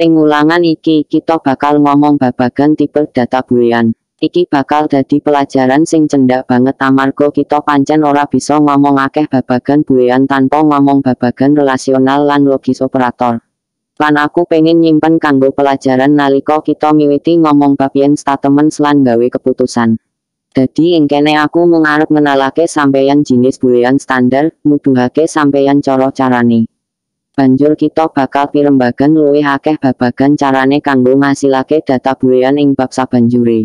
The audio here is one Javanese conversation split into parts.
Ing ulangan iki, kita bakal ngomong babagan tipe data boolean. Iki bakal dadi pelajaran sing cendhak banget amarga kita pancen ora bisa ngomong akeh babagan boolean tanpa ngomong babagan relasional lan logis operator. Lan aku pengen nyimpen kanggo pelajaran nalika kita miwiti ngomong bab yen statements lan gawe keputusan. Dadi ing kene aku mung arep ngenalake sampeyan jinis boolean standar, nuduhake sampeyan cara-carane. Banjur kita bakal pirembagan luwih akeh babagan carane kanggo ngasilake data boolean ing bab sabanjure.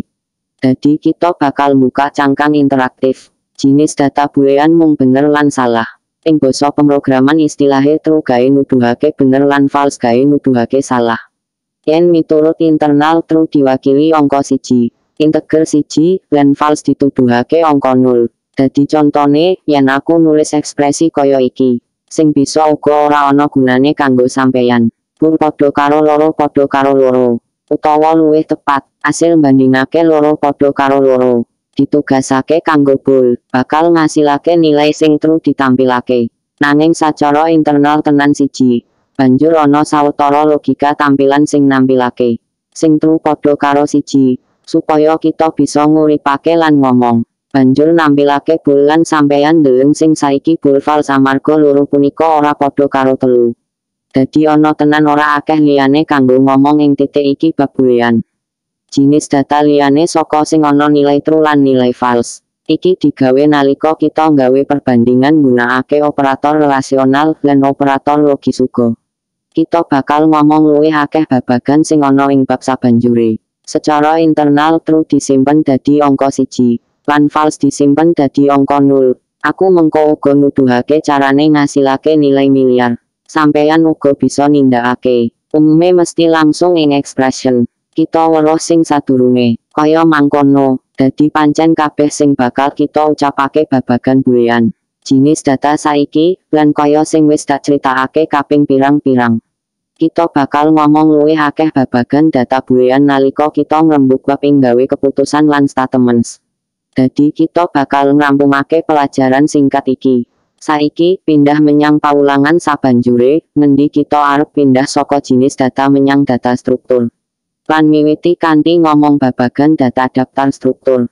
Dadi kita bakal buka cangkang interaktif. Jinis data boolean mung bener lan salah. Ing basa pemrograman istilahe true gawe nuduhake bener lan false gawe nuduhake salah. Yen miturut internal true diwakili angka 1, integer 1, lan false dituduhake angka 0. Dadi contone, yen aku nulis ekspresi kaya iki, sing bisa uga ora ana gunane kanggo sampeyan. Pur padha karo loro padha karo loro. Utawa luwih tepat, asil mbandingake loro padha karo loro. Ditugasake kanggo bool, bakal ngasilake nilai sing true ditampilake. Nanging sacara internal tenan 1. Banjur ana sawetara logika tampilan sing nampilake sing true padha karo 1, supaya kita bisa nguripake lan ngomong. Banjur nampilake bool lan sampeyan ndeleng sing saiki bool false amarga loro punika ora padha karo 3. Dadi ana tenan ora akeh liyane kanggo ngomong ing titik iki bab boolean. Jinis data liyane saka sing ana nilai true lan nilai false. Iki digawe nalika kita nggawe perbandingan nggunakake operator relasional lan operator logis uga. Kita bakal ngomong luwih akeh babagan sing ana ing bab sabanjure. Secara internal true disimpen dadi angka 1, lan false disimpen dadi angka 0. Aku mengko uga nuduhake carane ngasilake nilai miliar. Sampeyan uga bisa nindakake. Umume mesti langsung ing expression. Kita weruh sing sadurunge, kaya mangkono. Dadi pancen kabeh sing bakal kita ucapake babagan boolean. Jinis data saiki, lan kaya sing wis tak critakake kaping pirang-pirang. Kita bakal ngomong luwih akeh babagan data boolean nalika kita ngrembug bab ing gawe keputusan lan statements. Dadi kita bakal ngrampungake pelajaran singkat iki. Saiki, pindah menyang paulangan sabanjure, ngendi kita arep pindah saka jinis data menyang data struktur. Lan miwiti kanthi ngomong babagan data daftar struktur.